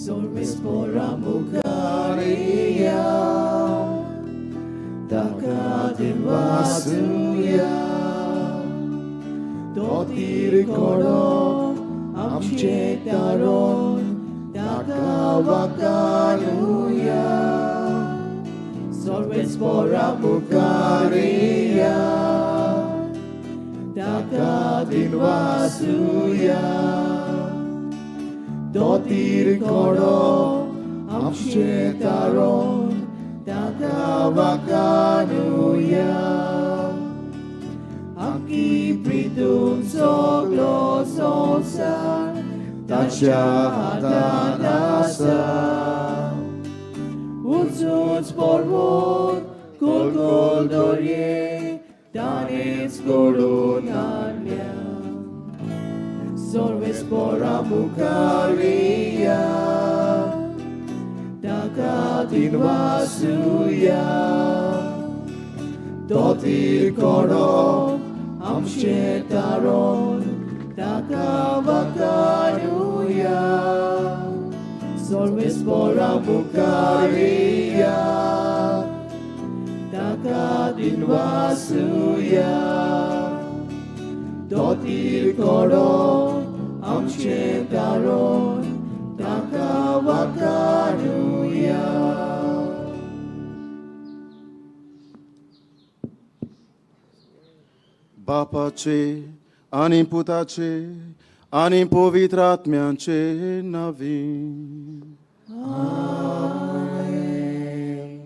सोर्वेस्पोरा मुखारिया, ताका दिनवासुया. तोतीर कोडो आमचे तारोन, ताका वाकानुया. सोर्वेस्पोरा मुखारिया, ताका दिनवासुया. तोतीर कोडो आमचे तारोन, ताका वाकानुया. आकी प्रितूम सगलो संवसार ताच्या हातान आसा. उंच उंच पर्वत, खोल खोल दर्ये ताणेच घडोवन हाडल्या. सोर्वेस्पोरा मुखारिया, ताका दिनवासुया. तोतीर कोडो आमचे तारोन, ताका वाकानुया. सोर्वेस्पोरा मुखारिया, ताका दिनवासुया. तोतीर कोडो आमचे तारोन, ताका वाकानुया. बापाचे आनी पुताचे आनी पवित्र आत्म्याचे नांवी.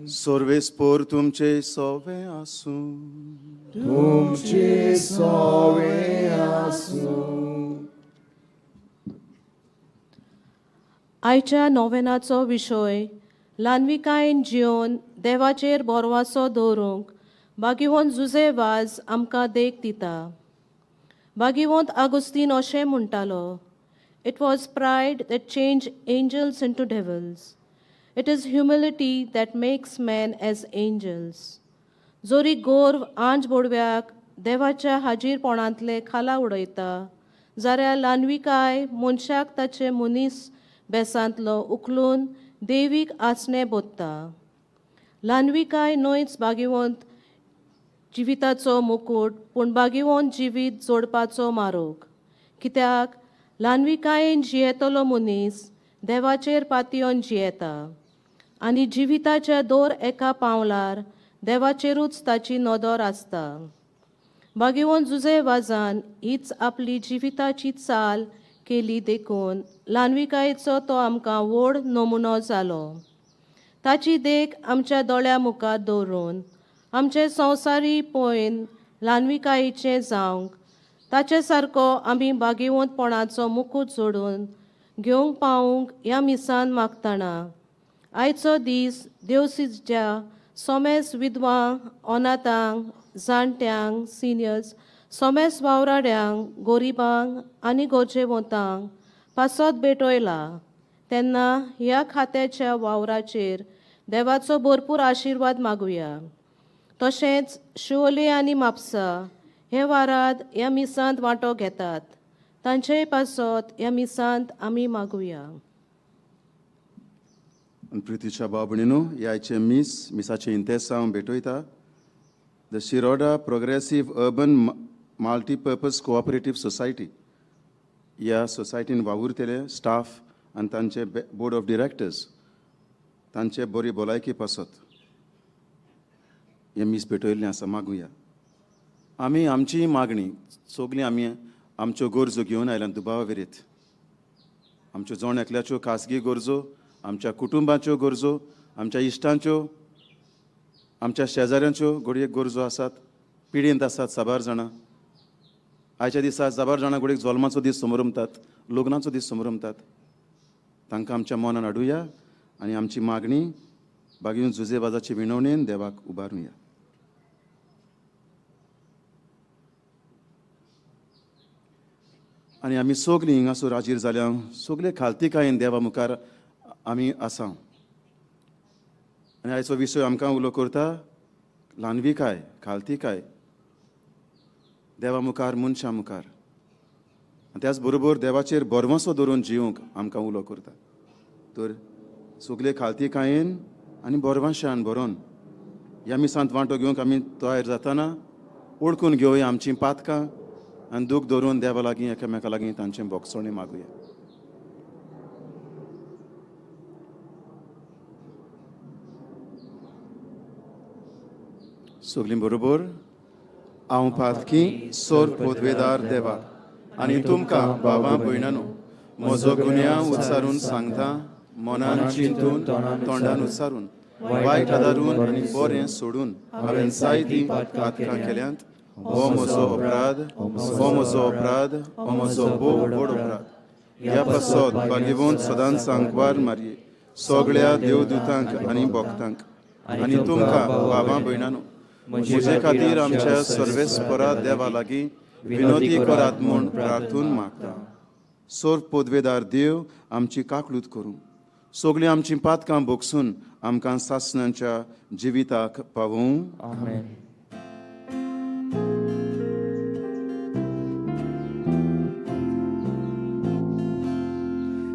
सर्वेस्पोर तुमचे सवे आसूं. तुमचे सवे आसूं. आयच्या नोवेनाचो विशय ल्हानविकायेन जिवन देवाचेर बोरवासो दवरूंक बागिवोन जुजे वाज आमकां देख दिता. बागिवोंत आगुस्तीन अशें म्हणटालो, "It was pride that change angels into devils. It is humility that makes men as angels." जोरी गोर्व आंज बोडव्याक देवाच्या हाजीरपणांतले खाला उडयता, जाल्यार ल्हानविकाय मनशाक ताचे मनीस बेसांतलो उखलून देवीक आसणें बोत्ता. ल्हानविकाय न्हयच बागिवंत जिविताचो मुकूट, पूण बागिवंत जिवीत जोडपाचो मारोग, कित्याक ल्हानविकायेन जियेतलो मनीस देवाचेर पातयेवन जियेता आनी जिविताच्या दर एका पावलार देवाचेरूच ताची नदर आसता. बागिवोन जुजे वाजान हीच आपली जिविताची चाल केली, देखून ल्हानविकायेचो तो आमकां व्हड नमुनो जालो. ताची देख आमच्या दोळ्या मुखार दवरून आमचे संवसारी पळोवन ल्हानविकायेचें जावंक ताचे सारको आमी बागिवंतपणाचो मुकूट जोडून घेवंक पावूंक ह्या मिसान मागतना आयचो दीस देवसीच्या सोमेस विधवांक, अनाथांक, जाणट्यांक, सिनियर्स, सोमेस वावराड्यांक, गोरिबांक आनी गरजेवंतांक पासत भेटयला, तेन्ना ह्या खात्याच्या वावराचेर देवाचो भरपूर आशिर्वाद मागुया. तशेंच शिवोले आनी म्हापसा हे वाराद ह्या मिसांत वांटो घेतात, तांचेय पासत ह्या मिसांत आमी मागुया. आनी प्रितीच्या भाव भयणीनो, ह्या मीस मिसाचें इंतेसांव भेटयता the Shiroda Progressive Urban Multipurpose Cooperative Society. ह्या सोसायटीन वावुरतले स्टाफ आनी तांचे बोर्ड ऑफ डिरेक्टर्स, तांचे बरी भलायकी पासत हें मीस भेटयल्लें आसा. मागुया आमी आमची मागणी. सगळीं आमी आमच्यो गरजो घेवन आयल्यात दुबावा विरीत. आमच्यो जण एकल्याच्यो खासगी गरजो, आमच्या कुटुंबाच्यो गरजो, आमच्या इश्टांच्यो, आमच्या शेजाऱ्यांच्यो घडये गरजो आसात. पिडेंत आसात साबार जाणां. आयच्या दिसा साबार जाणां घडयेक जल्माचो दीस समरमतात, लग्नाचो दीस समरमतात. तांकां आमच्या मनान हाडुया आनी आमची मागणी बागीन जुजे वाजाचे विणवणेन देवाक उबारुया. आनी आमी सगलीं हिंगासर हाजीर जाल्या सगले खालतीकायेन देवा मुखार आमी आसा. आनी आयचो विशय आमकां उलो करता ल्हानविकाय, खालतीकाय देवा मुखार, मनशां मुखार, आनी त्याच बरोबर देवाचेर भरवंसो दवरून जिवंक आमकां उलो करता. तर सगळे खालतीकायेन आनी बोरवांशान भरोन ह्या मिसांत वांटो घेवंक आमी तयार जाताना ओळखून घेवया आमचीं पातकां आनी दूख धरून देवा लागीं एकामेका लागीं तांचें भोगसणें मागुया. सगलीं बरोबर हांव पातकी सोर पोदवेदार देवा आनी तुमकां बाबा भयणानो म्हजो गुन्यांव उच्चारून सांगता, मनान चिंतून तोंडान उच्चारून वायट आदारून आनी बरें सोडून हांवें जायतीं पातकां केल्यांत. हो म्हजो अपराध, हो म्हजो अपराध, हो म्हजो भोव व्हड अपराध. ह्या पासत भाग्यवंत सदांच सांकवार मारये सगळ्या देवदूतांक आनी भक्तांक आनी तुमकां बाबा भयणानो म्हजे खातीर आमच्या सर्वेस्परा देवा लागीं विनोदी करात म्हूण प्रार्थून मागता. सोर पदवेदार देव आमची काकलूत करूं, सगळीं आमचीं पातकां भोगसून आमकां सासणांच्या जिविताक पावूं. आमेन.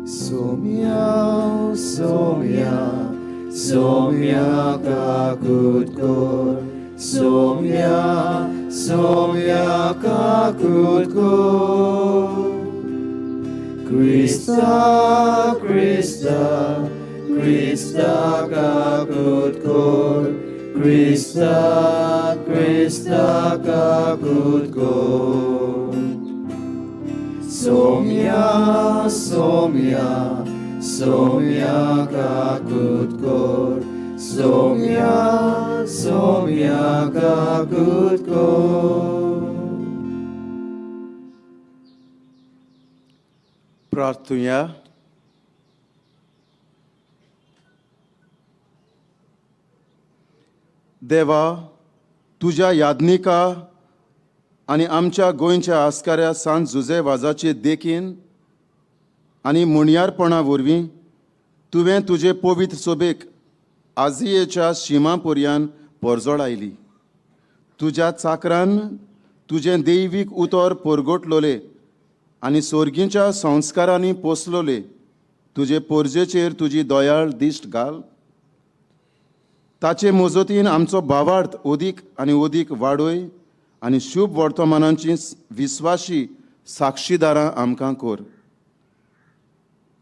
Somia, Somia, Somia kakutkor, Somia, Somia kakutkor. Krista, Krista, Krista kakutkor, Krista, Krista kakutkor. Somia, Somia, Somia kakutkor, Somia, Somia kakutkor. प्रार्थुया. देवा, तुज्या यादनिका आनी आमच्या गोंयच्या आस्काऱ्या सांत जुजे वाजाचे देखीन आनी मुणयारपणा वरवीं तुवें तुजे पवित्र सोबेक आजियेच्या शिमा पर्यान परजोळायली. तुज्या चाकरान तुजें दैवीक उतर परगटलोले आनी सोर्गींच्या संस्कारांनी पोसलोले तुजे पोरजेचेर तुजी दयाळ दिश्ट घाल. ताचे मजतीन आमचो भावार्थ अदीक आनी अदीक वाडय आनी शुभ वर्तमानांची विस्वाशी साक्षीदारां आमकां कर.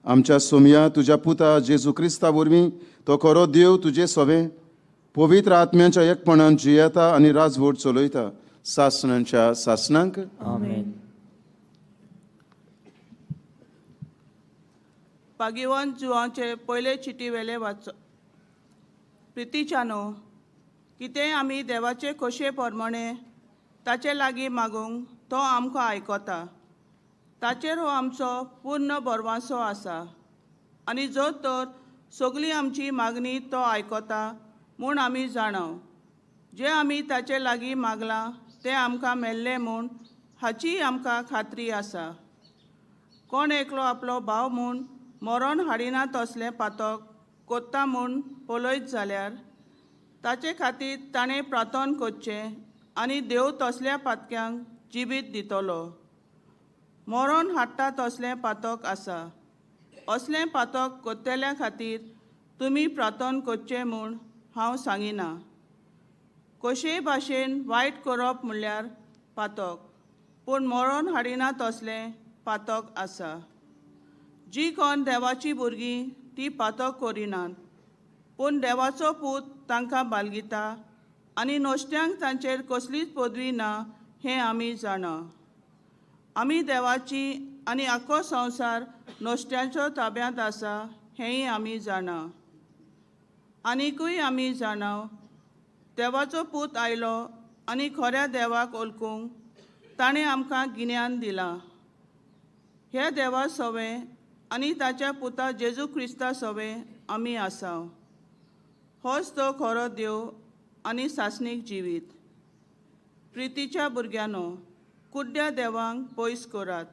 आमच्या सोमया तुज्या पुता जेजू क्रिस्ता वरवीं तो खरो देव तुजे सवें पवित्र आत्म्यांच्या एकपणान जियेता आनी राजवट चलयता सासणांच्या सासणांक. आमेन. भाग्यवंत जुवांचे पयले चिटी वेले वाचो. प्रितीच्यानो, कितेंय आमी देवाचे खोशये प्रमाणे ताचे लागीं मागूंक तो आमकां आयकता. ताचेर हो आमचो पूर्ण भरवासो आसा आनी जर तर सगळी आमची मागणी तो आयकता म्हूण आमी जाणाव. जें आमी ताचे लागीं मागलां तें आमकां मेल्लें म्हूण हाचीय आमकां खात्री आसा. कोण एकलो आपलो भाव म्हूण मरण हाडिना तसलें पातक कोत्ता म्हूण पळयत जाल्यार ताचे खातीर ताणें प्रार्थन करचें आनी देव तसल्या पातक्यांक जिबीत दितलो. मरण हाडटा तसलें पातक आसा. असलें पातक कोत्तेल्या खातीर तुमी प्रार्थन करचें म्हूण हांव सांगिना. कशेय भाशेन वायट करप म्हणल्यार पातक, पूण मरण हाडिना तसलें पातक आसा. जी कोण देवाची भुरगीं ती पातक करिनात, पूण देवाचो पूत तांकां बालगिता आनी नश्ट्यांक तांचेर कसलीच पदवी ना हें आमी जाणा. आमी देवाची आनी आख्खो संवसार नश्ट्यांचो ताब्यांत आसा हेंय आमी जाणा. आनिकूय आमी जाणा, देवाचो पूत आयलो आनी खऱ्या देवाक वळखूंक ताणें आमकां गिन्यान दिलां. ह्या देवा सवें आनी ताच्या पुता जेजू क्रिस्ता सवें आमी आसा. होच तो खरो देव आनी सासणीक जिवीत. प्रितीच्या भुरग्यांनो, कुड्ड्या देवांक पयस करात.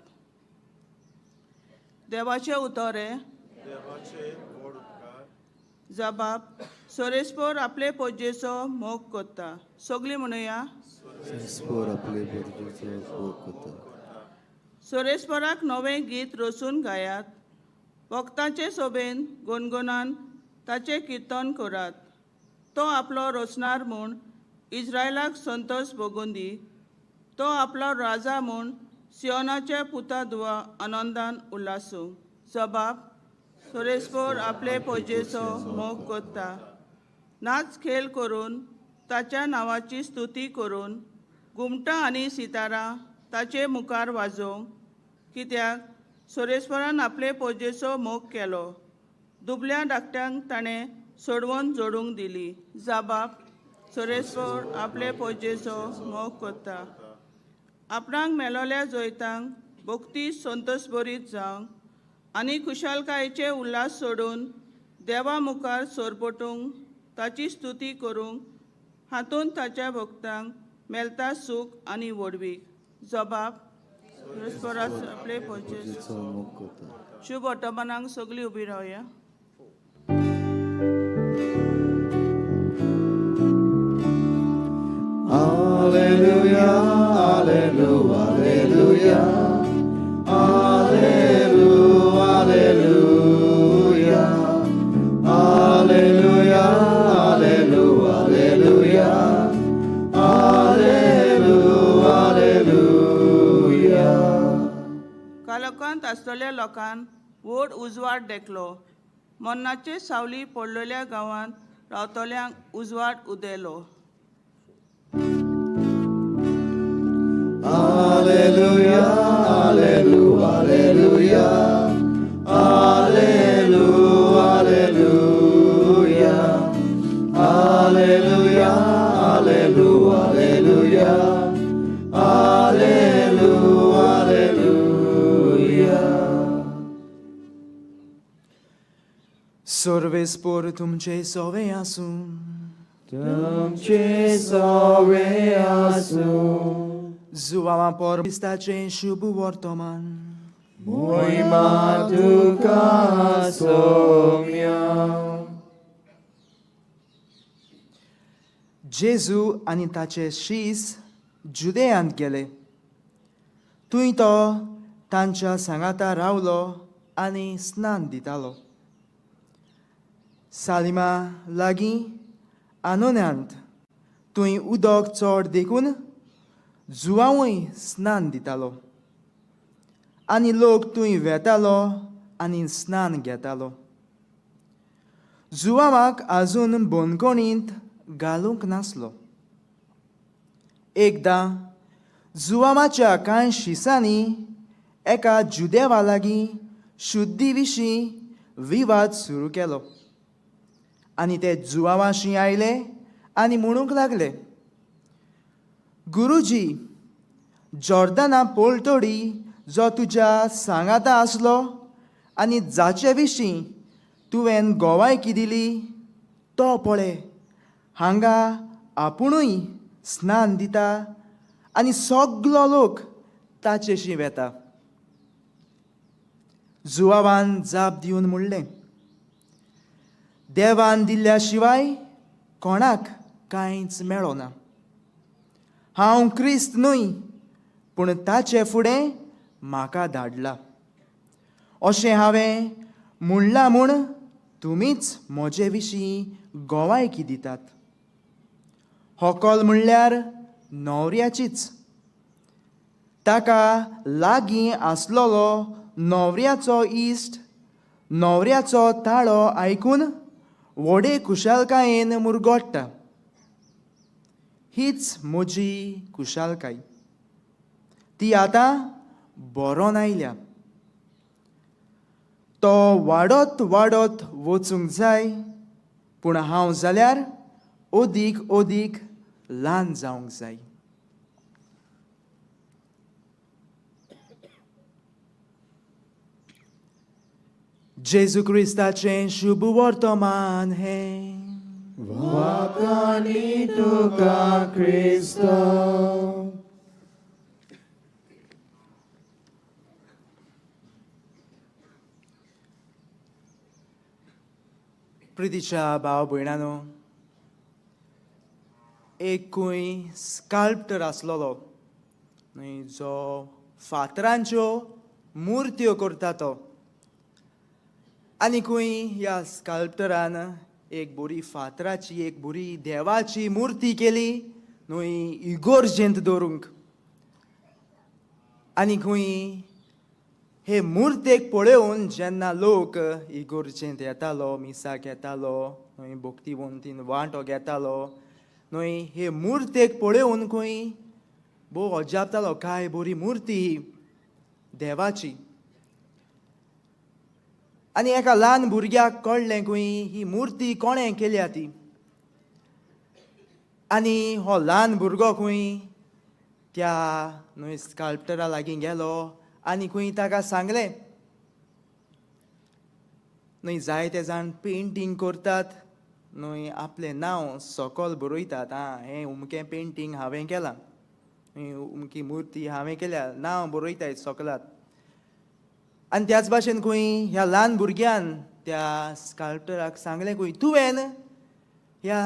देवाचें उतर हें जबाब सोरेस्पोर आपले पोजेचो मोग करता. सगळीं म्हणुया. सोरेस्पोर आपले पोजेचो मोग करता. सोरेस्पोराक नवें गीत रचून गायात. भक्तांचे सोबेन गुणगुणान ताचें किर्तन करात. तो आपलो रचणार म्हूण इस्रायलाक संतोश भोगून दी. तो आपलो राजा म्हूण सियोनाच्या पुता दुवा आनंदान उल्हासूं. जबाब सुरेशपूर आपले पोजेचो मोग करता. नाच खेळ करून ताच्या नांवाची स्तुती करून घुमटां आनी सितारां ताचे मुखार वाजोवंक, कित्याक सोरेश्वरान आपले पोजेचो मोग केलो. दुबल्या धाकट्यांक ताणें सोडवून जोडूंक दिली. जाबाब सोरेश्वर आपले पोजेचो मोग करता. आपणाक मेलोल्या जैतांक भक्ती संतोशभरीत जावंक आनी खुशालकायेचे उल्हास सोडून देवा मुखार सोरपटूंक ताची स्तुती करूंक हातूंत ताच्या भक्तांक मेळटा सूख आनी व्हडवीक. जबाब आपले पोजेचो मोग करता. शुभ वर्तमानाक सगळीं उबी रावया. Alleluia, alleluia, alleluia, alleluia, alleluia, alleluia, alleluia, alleluia, alleluia. कालोकांत आसलेल्या लोकान व्हड उजवाड देखलो. मरणाचे सावली पडलेल्या गांवांत रावतल्यांक उजवाड उदेलो. Alleluia, alleluia, alleluia, alleluia, alleluia, alleluia, alleluia, alleluia, alleluia, alleluia. सर्वेस्पोर तुमचे सोवे आसूं. तुमचे सवे आसूं. जुवावा पोर क्रिस्ताचें शुभ वर्तमान. मोहिमा तुका सोम्या. जेजू आनी ताचे शीस जुदेयांत गेले. थंय तो तांच्या सांगाता रावलो आनी स्नान दितालो. सालिमा लागीं आनोन्यांत थंय उदक चड देखून जुवांवूय स्नान दितालो आनी लोक थंय वेतालो आनी स्नान घेतालो. जुवांवाक आजून बंदखणींत घालूंक नासलो. एकदां जुवामाच्या कांय शिसांनी एका जुदेवा लागीं शुद्धी विशीं विवाद सुरू केलो आनी ते जुवावाशी आयले आनी म्हणूंक लागले, गुरुजी, जॉर्दना पोलतोडी जो तुज्या सांगाता आसलो आनी जाचे विशीं तुवें गोवायकी दिली तो पळय हांगा आपुणूय स्नान दिता आनी सगलो लोक ताचेशी वेता. जुवावान जाप दिवन म्हणलें, देवान दिल्ल्या शिवाय कोणाक कांयच मेळना. हांव क्रिस्त न्हय, पूण ताचे फुडें म्हाका धाडला. अशें हांवें म्हणलां म्हूण तुमीच म्हजे विशीं गोवायकी दितात. होकल म्हणल्यार न्हवऱ्याचीच. ताका लागीं आसलेलो न्हवऱ्याचो इश्ट न्हवऱ्याचो ताळो आयकून व्हडे खुशालकायेन मुरगोट्टा. हीच म्हजी खुशालकाय, ती आतां बरोन आयल्या. तो वाडत वाडत वचूंक जाय, पूण हांव जाल्यार अदीक अदीक ल्हान जावंक जाय. जेजू क्रिस्ताचें शुभ वर्तमान हें. वाखाणी तुका क्रिस्ता. प्रितीच्या भाव भयणानो, एक खंय स्कल्प्टर आसलेलो न्हय, जो फातरांच्यो मुर्त्यो करता. तो आनीकूय ह्या स्कल्प्टरान एक बरी फातराची एक बरी देवाची मुर्ती केली न्हय इगोर्जेंत दवरूंक. आनी खंय हे मुर्तेक पळोवन जेन्ना लोक इगोर्जेंत येतालो, मिसाक येतालो, न्हय भक्तिवंतीन वांटो घेतालो, न्हय हे मुर्तेक पळोवन खंय भोव अजापतालो, काय बरी मुर्ती ही देवाची. आनी एका ल्हान भुरग्याक कळ्ळें खंय ही मुर्ती कोणें केल्या ती. आनी हो ल्हान भुरगो खंय त्या न्हय स्कल्प्टरा लागीं गेलो आनी खंय ताका सांगलें, न्हय जायते जाण पेंटींग करतात, न्हय आपलें नांव सकल बरयतात, आं हें उमकें पेंटींग हांवें केलां, न्हय उमकी मुर्ती हांवें केल्या, नांव बरयतात सकलात. आनी त्याच भाशेन खंय ह्या ल्हान भुरग्यान त्या स्कल्प्टराक सांगलें खंय तुवें ह्या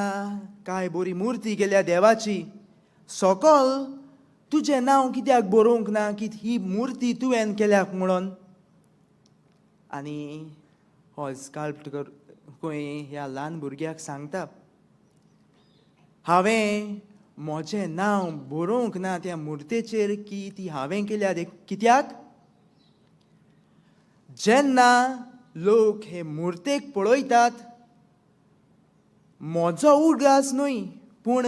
काय बरी मुर्ती केल्या देवाची, सकल तुजें नांव कित्याक बरोवंक ना की ही मुर्ती तुवें केल्या म्हणून. आनी हो स्कल्प्टर खंय ह्या ल्हान भुरग्याक सांगता, हांवें म्हजें नांव बरोवंक ना त्या मुर्तेचेर की ती हांवें केल्या कित्याक जेन्ना लोक हे मुर्तेक पळयतात म्हजो उगडास न्हय पूण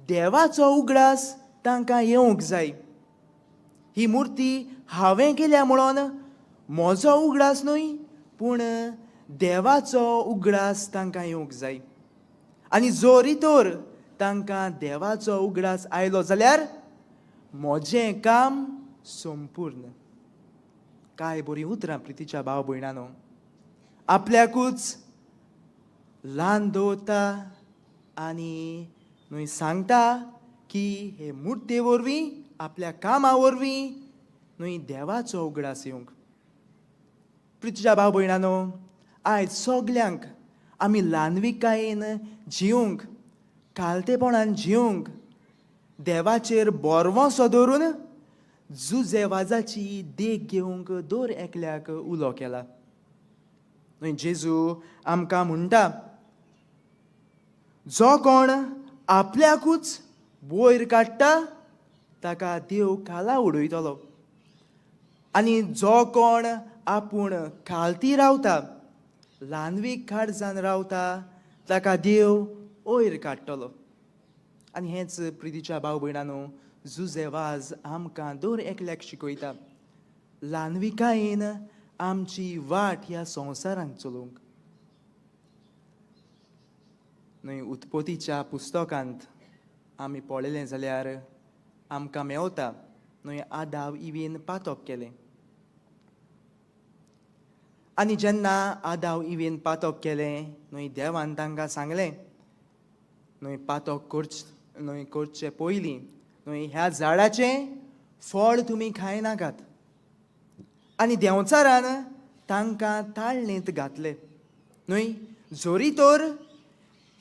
देवाचो उगडास तांकां येवंक जाय. ही मुर्ती हांवें केल्या म्हणून म्हजो उगडास न्हय पूण देवाचो उगडास तांकां येवंक जाय. आनी जोरी तर तांकां देवाचो उगडास आयलो जाल्यार म्हजें काम संपूर्ण. काय बरीं उतरां प्रितीच्या भाव भयणानो, आपल्याकूच ल्हान दवरता आनी न्हय सांगता की हे मुर्ते वरवीं आपल्या कामा वरवीं न्हय देवाचो उगडास येवंक. प्रितीच्या भाव भयणानो, आयज सगल्यांक आमी ल्हानविकायेन जिवंक, कालतेपणान जिवंक, देवाचेर बोरवोसो दवरून जुजे वाजाची देख घेवंक दर एकल्याक उलो केला. न्हय जेजू आमकां म्हणटा, जो कोण आपल्याकूच वयर काडटा ताका देव खाला उडयतलो, आनी जो कोण आपूण खालती रावता, ल्हानवीक काळजान रावता, ताका देव वयर काडटलो. आनी हेंच प्रितीच्या भाव भयणानो जुजे वाज आमकां दर एकल्याक शिकयता, ल्हानविकायेन आमची वाट ह्या संवसारांत चलोवंक. न्हय उत्पत्तीच्या पुस्तकांत आमी पळयलें जाल्यार आमकां मेवता न्हय आदाव इवीन पातक केलें. आनी जेन्ना आदाव इवीन पातक केलें न्हय देवान तांकां सांगलें, न्हय पातक न्हय करचे पयलीं न्हय ह्या झाडाचें फळ तुमी खायनाकात. आनी देंवचारान तांकां ताळणेंत घातले, न्हय जोरी तर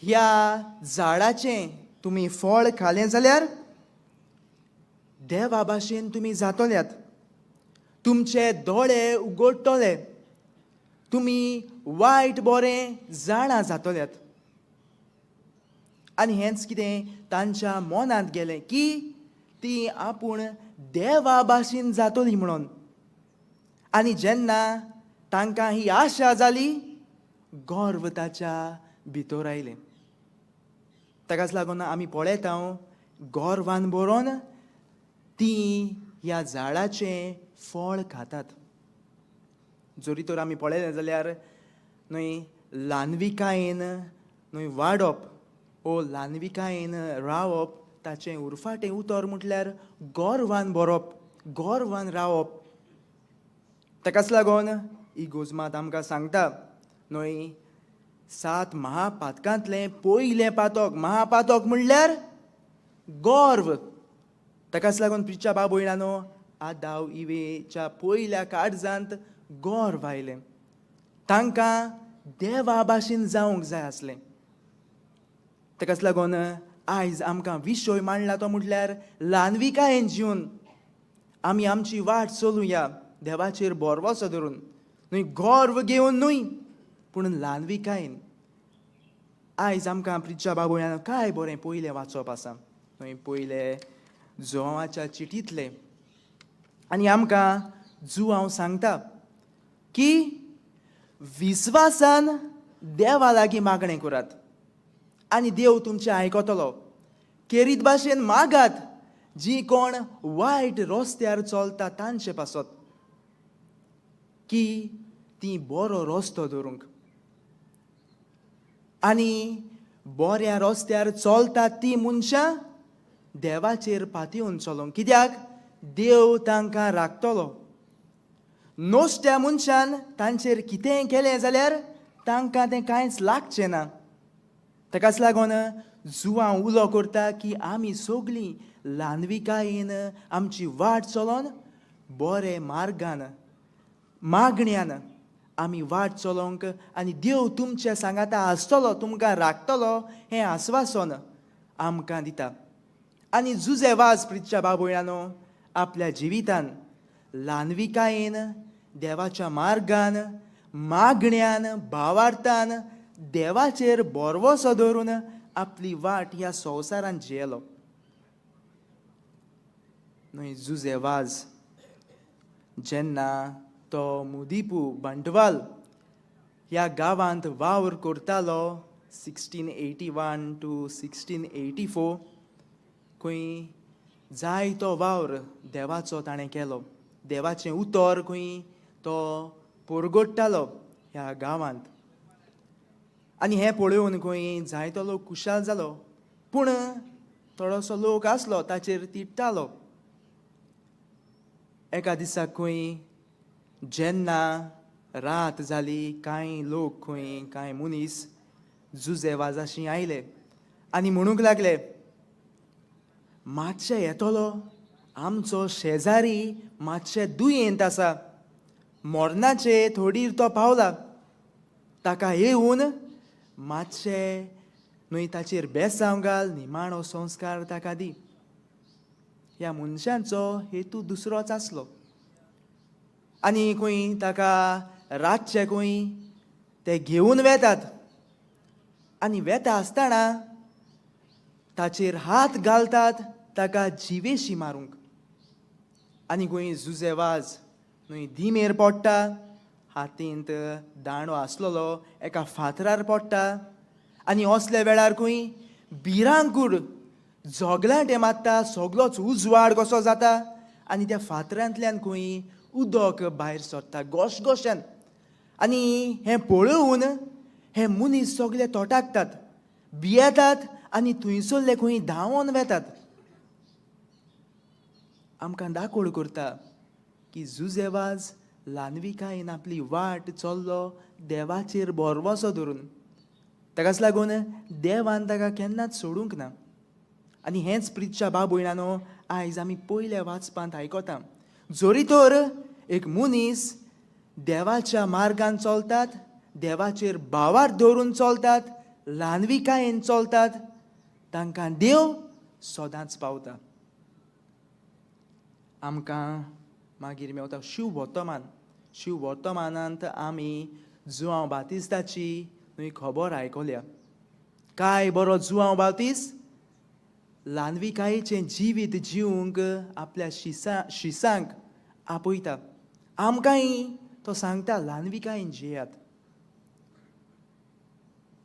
ह्या झाडाचें तुमी फळ खालें जाल्यार देवा भाशेन तुमी जातल्यात, तुमचे दोळे उगडटले, तुमी वायट बरें जाणा जातल्यात. आनी हेंच कितें तांच्या मनांत गेलें की ती आपूण देवा भाशेन जातली म्हणून. आनी जेन्ना तांकां ही आशा जाली, गर्व ताच्या भितर आयलें. ताकाच लागून आमी पळयता गर्वान बरोवन ती ह्या झाडाचें फळ खातात. जरी तर आमी पळयलें जाल्यार न्हय ल्हानविकायेन न्हय वाडप ओ ल्हानविकायेन रावप, ताचें उरफाटें उतर म्हटल्यार गर्वान बरोवप, गर्वान रावप. ताकाच लागून ही गोजमात आमकां सांगता न्हय 7 महापातकांतलें पयलें पातक, महापातक म्हणल्यार गर्व. ताकाच लागून प्रिच्या भाव भयणानो आदाव इवेच्या पयल्या काळजांत गर्व आयलें, तांकां देवा भाशेन जावंक जाय आसलें. ताकाच लागून आयज आमकां विशय मांडला तो म्हटल्यार ल्हानविकायेन जिवन आमी आमची वाट चलुया देवाचेर भरवसो धरून, न्हय गर्व घेवन न्हय. पूण ल्हानविकायेन. आयज आमकां प्रिच्या बाबुळ्यान काय बरें पयलें वाचप आसा न्हय, पयले जुवांच्या चिटींतलें. आनी आमकां जुवांव सांगता की विस्वासान देवा लागीं मागणें करात आनी देव तुमचें आयकतलो. केरीत भाशेन मागात जी कोण वायट रस्त्यार चलता तांचे पासत की ती बरो रस्तो धरूंक आनी बऱ्या रस्त्यार चलतात ती मनशां देवाचेर पातयेवन चलोंक, कित्याक देव तांकां राखतलो. नश्ट्या मनशान तांचेर कितेंय केलें जाल्यार तांकां तें कांयच लागचें ना. ताकाच लागून जुवां उलो करता की आमी सगळीं ल्हानविकायेन आमची वाट चलोन बरे मार्गान मागण्यान आमी वाट चलोवंक आनी देव तुमचे सांगाता आसतलो, तुमकां राखतलो हें आस्वासन आमकां दिता. आनी जुजे वाज प्रितच्या बाबुळ्यानो आपल्या जिवितान ल्हानविकायेन देवाच्या मार्गान मागण्यान भावार्थान देवाचेर भरवसो दवरून आपली वाट ह्या संवसारान जियेलो न्हय. जुजे वाज जेन्ना तो मुदीपू बंटवाल ह्या गांवांत वावर करतालो 1681 to 1684, खंय जायतो वावर देवाचो ताणें केलो. देवाचें उतर खंय तो परगट्टालो ह्या गांवांत. आनी हें पळोवन खंय जायतो लोक खुशाल जालो, पूण थोडोसो लोक आसलो ताचेर तिडटालो. एका दिसा खंय जेन्ना रात जाली, कांय लोक खंय कांय मनीस जुजे वाजाशी आयले आनी म्हणूंक लागले, मातशें येतलो, आमचो शेजारी मातशें दुयेंत आसा, मरणाचे थोडीर तो पावला, ताका येवन मातशें न्हय ताचेर बेसांव घाल, निमाणो संस्कार ताका दी. ह्या मनशांचो हेतू दुसरोच आसलो. आनी खंय ताका रातचे खंय ते घेवन वेतात आनी वेता आसतना ताचेर हात घालतात ताका जिवेशी मारूंक. आनी खंय जुजे वाज न्हय दिमेर पडटा, हातींत दांडो आसलेलो एका फातरार पडटा आनी असल्या वेळार खंय भिरांकूळ झगलांटे मारता, सगलोच उजवाड कसो जाता आनी त्या फातरांतल्यान खंय उदक भायर सरता गोशगोशान. आनी हें पळोवन हे मनीस सगले तोटाकतात, भियेतात आनी थंयसरले खंय धांवोन वेतात. आमकां दाकोळ करता की जुजे वाज ल्हानविकायेन आपली वाट चल्लो देवाचेर भरवसो धरून. ताकाच लागून देवान ताका केन्नाच सोडूंक ना. आनी हेंच प्रितच्या बाबयणानो आयज आमी पयल्या वाचपांत आयकता. जरी तर एक मनीस देवाच्या मार्गान चलतात, देवाचेर भावार दवरून चलतात, ल्हानविकायेन चलतात, तांकां देव सदांच पावता. आमकां मागीर मेवता शिव वर्तमान. शिव वर्तमानांत आमी जुआंव बातिस्ताची न्हय खबर आयकल्या. काय बरो जुआंव बातिस्त ल्हानविकायेचें जिवीत जिवंक आपल्या शिसांक आपयता. आमकांय तो सांगता ल्हानविकायेन जियात.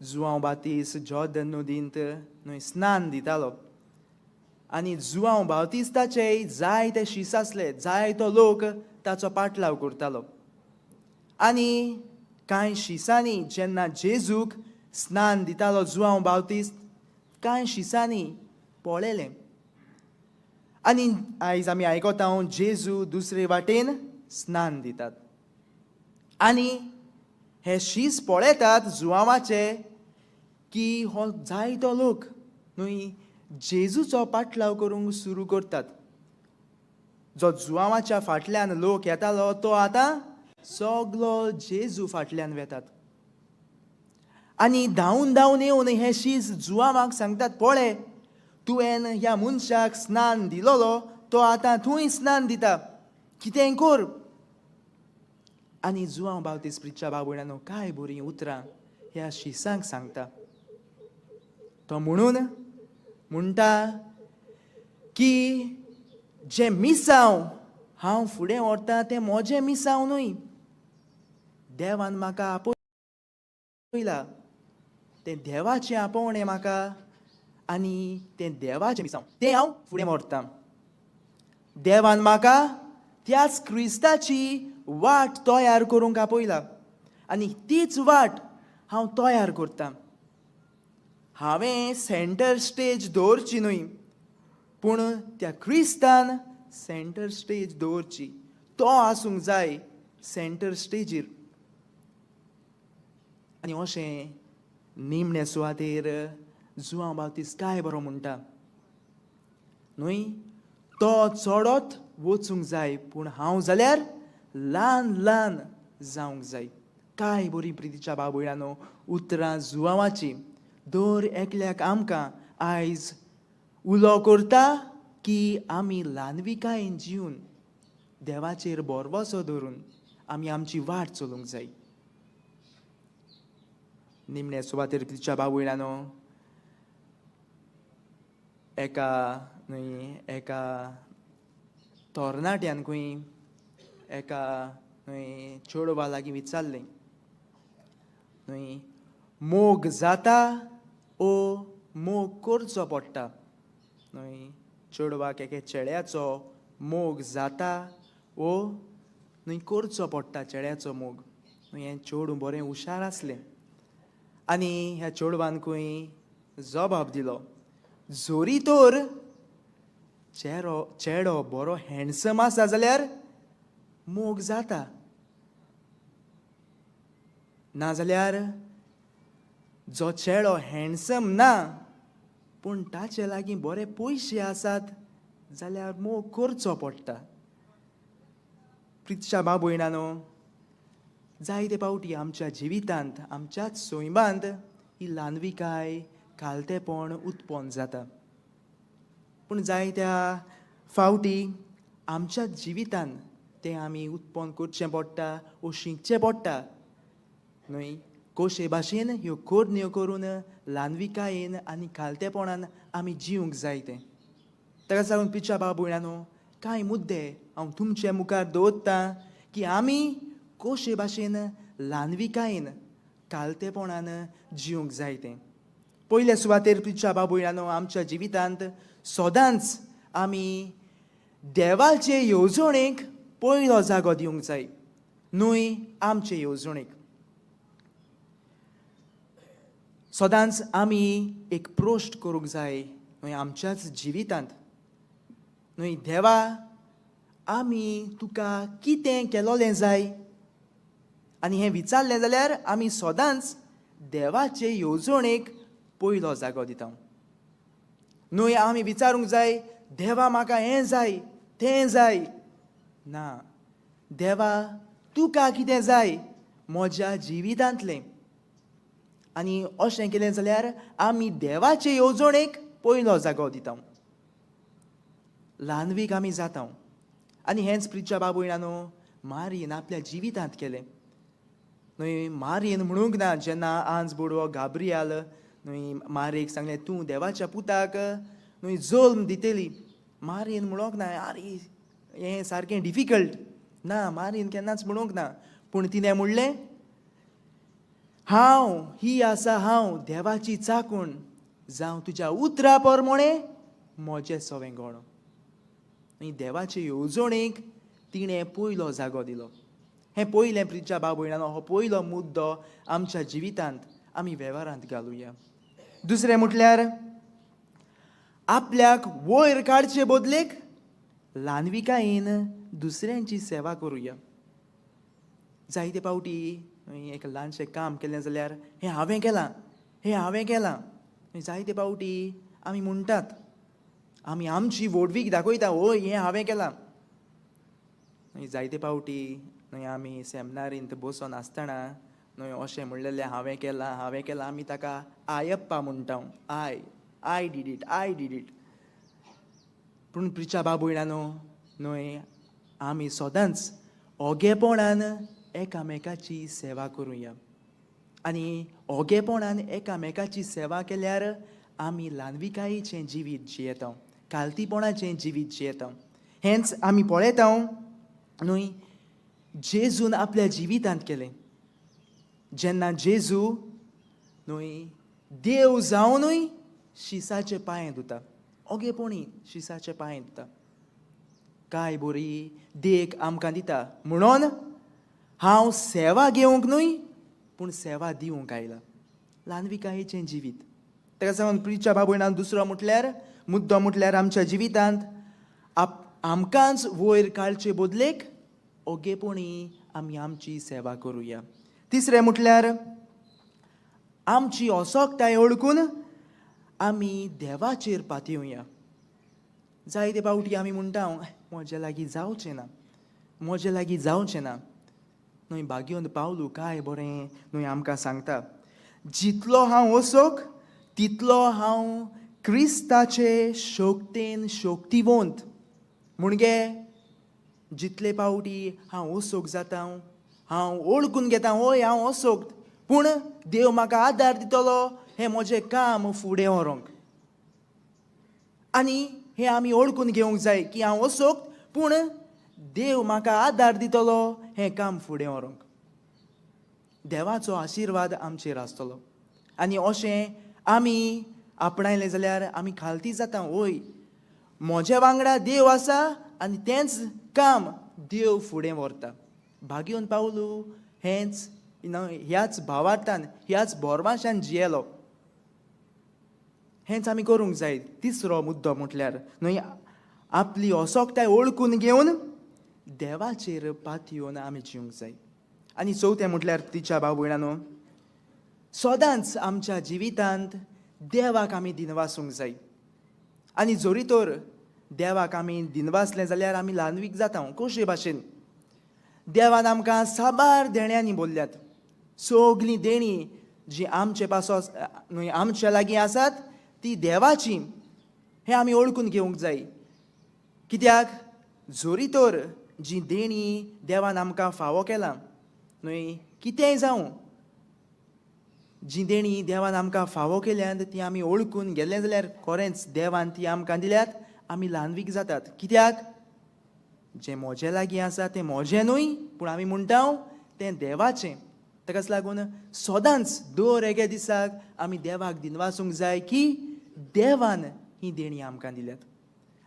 जुआंव बातीस जॉर्दन नदींत न्हय स्नान दितालो आनी जुआंव बावतिस्ताचे जायते शीस आसले, जायतो लोक ताचो पाटलाव करतालो. आनी कांय शिसांनी जेन्ना जेजूक स्नान दितालो जुआंव बावतिस्त, कांय शिसांनी पळयलें. आनी आयज आमी आयकता जेजू दुसरे वाटेन स्नान दितात आनी हे शीस पळयतात जुआंवाचे की हो जायतो लोक न्हय जेजूचो पाटलाव करूंक सुरू करतात. जो जुआंवाच्या फाटल्यान लोक येतालो तो आतां सगलो जेजू फाटल्यान वेतात आनी धांवून धांवून येवन हे शीस जुआंवाक सांगतात, पळय तुवें ह्या मनशाक स्नान दिलोलो तो आतां थंय स्नान दिता, कितें कर. आनी जुआंव बावतीस प्रिच्या बाबुणानो कांय बरीं उतरां ह्या शिसांक सांगता. तो म्हणून म्हणटा की जें मिसांव हांव फुडें व्हरता तें म्हजें मिसांव न्हय, देवान म्हाका आपयला, तें देवाचें आपोवणें म्हाका आनी तें देवाचें मिसांव तें हांव फुडें व्हरता. देवान म्हाका त्याच क्रिस्ताची वाट तयार करूंक आपयला आनी तीच वाट हांव तयार करतां. हांवें सेंटर स्टेज दवरची न्हय, पूण त्या क्रिस्तान सेंटर स्टेज दवरची, तो आसूंक जाय सेंटर स्टेजीर. आनी अशें निमणे सुवातेर जुआंव बावतीस काय बरो म्हणटा न्हय, तो चडत वचूंक जाय पूण हांव जाल्यार ल्हान ल्हान जावंक जाय. काय बरी प्रितीच्या बाबुळ्यानो उतरां जुआंवाची दर एकल्याक आमकां आयज उलो करता की आमी ल्हानविकायेन जिवन देवाचेर भरवसो धरून आमी आमची वाट चलूंक जाय. निमणे सुवातेर प्रितीच्या बाबुळ्यानो एका न्हय एका तरणाट्यान खंय एका न्हय चेडवा लागीं विचारलें न्हय, मोग जाता ओ मोग करचो पडटा? न्हय, चेडवाक एके चेड्याचो मोग जाता ओ न्हय करचो पडटा चेड्याचो मोग. न्हय, हें चेडूं बरें हुशार आसलें आनी ह्या चेडवान खंय जबाब दिलो, जोरी तर चेडो बरो हँडसम आसा जाल्यार मोग जाता, नाजाल्यार जो चेडो हँडसम ना पूण ताचे लागीं बरे पयशे आसात जाल्यार मोग करचो पडटा. प्रितशा बाबयणानो, जायते फावटी आमच्या जिवितांत आमच्याच सैमांत ही ल्हानविकाय खालतेपण उत्पन्न जाता, पूण जायत्या फावटी आमच्या जिवितांत तें आमी उत्पन्न करचें पडटा वो शिकचें पडटा न्हय. कशे भाशेन ह्यो करण्यो करून ल्हानविकायेन आनी खालतेपणान आमी जिवंक जाय तें. ताका लागून पिच्या बाबुळ्यानो कांय मुद्दे हांव तुमचे मुखार दवरतां की आमी कशे भाशेन ल्हानविकायेन खालतेपणान जिवंक जाय तें. पयल्या सुवातेर पिच्या बाबुळ्यानो आमच्या जिवितांत सदांच आमी देवाचे येवजणेक पयलो जागो दिवंक जाय, न्हय आमचे येवजणेक. सदांच आमी एक प्रश्न करूंक जाय न्हय आमच्याच जिवितांत, न्हय देवा आमी तुका कितें केलोलें जाय? आनी हें विचारलें जाल्यार आमी सदांच देवाचे येवजणेक पयलो जागो दिता. न्हय आमी विचारूंक जाय देवा म्हाका हें जाय तें जाय, ना, देवा तुका कितें जाय म्हज्या जिवितांतलें. आनी अशें केलें जाल्यार आमी देवाचे येवजणेक पयलो जागो दिता, ल्हानवीक आमी जाता. आनी हेंच प्रिच्या बाबुयणानो मारयेन आपल्या जिवितांत केलें न्हय. मारयेन म्हणूंक ना जेन्ना आंज बोडवो गाब्रियाल न्हय मारयेक सांगलें तूं देवाच्या पुताक न्हय जल्म दितली, मारयेन म्हणूंक ना आरे हें सारकें डिफिकल्ट ना, मारयेन केन्नाच म्हणूंक ना, पूण तिणें म्हणलें हांव ही आसा हांव देवाची चाकूण, जावं तुज्या उतरा प्रमाणें म्हजें सवें गणो. आनी देवाचे येवजणेक तिणें पयलो जागो दिलो. हें पयलें प्रिच्या बाबयणानो हो पयलो मुद्दो आमच्या जिवितांत आमी वेव्हारांत घालुया. दुसरें म्हटल्यार आपल्याक वयर काडचे बदलेक ल्हानविकायेन दुसऱ्यांची सेवा करुया. जायते फावटी एक ल्हानशें काम केलें जाल्यार हें हांवें केलां, हें हांवें केलां, जायते फावटी आमी म्हणटात, आमी आमची व्हडवीक दाखयता, हय हें हांवें केलां. जायते फावटी न्हय आमी सेमिनारींत बसून आसतना न्हय अशें म्हणलेलें हांवें केलां हांवें केलां, आमी ताका आयप्पा म्हणटा, I did it, I did it. पूण प्रिच्या बाबुयणानो न्हय आमी सदांच ओगेपणान एकामेकाची सेवा करुया आनी ओगेपणान एकामेकाची सेवा केल्यार आमी ल्हानविकायेचें जिवीत जियेता, खालतीपणाचें जिवीत जियेता. हेंच आमी पळयता न्हय जेजून आपल्या जिवितांत केलें. जेन्ना जेजू न्हय देव जावनूय शिसाचे पांय धुता, ओगेपणी शिसाचे पांय धुता, काय बरी देख आमकां दिता. म्हणून हांव सेवा घेवंक न्हय पूण सेवा दिवंक आयला. ल्हानविकायेचें जिवीत. ताका सांगून प्रिच्या बाबयणान दुसरो म्हटल्यार मुद्दो म्हटल्यार आमच्या जिवितांत आमकांच वयर काडचे बदलेक ओगेपणी आमी आमची सेवा करुया. तिसरें म्हटल्यार आमची असोकताय वळखून आमी देवाचेर पातयेवया. जायते फावटी आमी म्हणटा म्हजे लागीं जावचें ना, म्हजे लागीं जावचें ना. न्हय भाग्योन पावलू काय बरें न्हय आमकां सांगता, जितलो हांव असोक तितलो हांव क्रिस्ताचे शक्तेन शक्तिवंत. म्हणगे जितले फावटी हांव असोक जाता हांव वळखून घेता हय हांव असोक, पूण देव म्हाका आदार दितलो हें म्हजें काम फुडें व्हरूंक. आनी हें आमी वळखून घेवंक जाय की हांव असोक पूण देव म्हाका आदार दितलो हें काम फुडें व्हरूंक. देवाचो आशिर्वाद आमचेर आसतलो. आनी अशें आमी आपणायलें जाल्यार आमी खालती जाता. वय म्हज्या वांगडा देव आसा आनी तेंच काम देव फुडें व्हरता. भाग्योन पावलू हेंच ह्याच भावार्थान ह्याच भोरवाशान जियेलो. हेंच आमी करूंक जाय. तिसरो मुद्दो म्हटल्यार न्हय आपली असोकताय वळखून घेवन देवाचेर पातयेवन आमी जिवंक जाय. आनी चवथें म्हटल्यार तिच्या भाव भयणानो सदांच आमच्या जिवितांत देवाक आमी दिनवासूंक जाय. आनी जोरी तर देवाक आमी दिनवासले जाल्यार आमी ल्हानवीक जाता. कशे भाशेन देवान आमकां साबार देण्यांनी बोल्ल्यात. सगलीं देणीं जीं आमचे पासो न्हय आमच्या लागीं आसात ती देवाची, हें आमी वळखून घेवंक जाय. कित्याक जोरी तर जी देणीं देवान आमकां फावो केलां न्हय कितेंय जावं जी देणीं देवान आमकां फावो केल्यात ती आमी वळखून गेले जाल्यार खरेंच देवान ती आमकां दिल्यात, आमी ल्हानवीक जातात. कित्याक जें म्हजे लागीं आसा तें म्हजें न्हय पूण आमी म्हणटा तें देवाचें. ताकाच लागून सदांच दर एके दिसाक आमी देवाक दिनवासूंक जाय की देवान ही देणीं आमकां दिल्यात.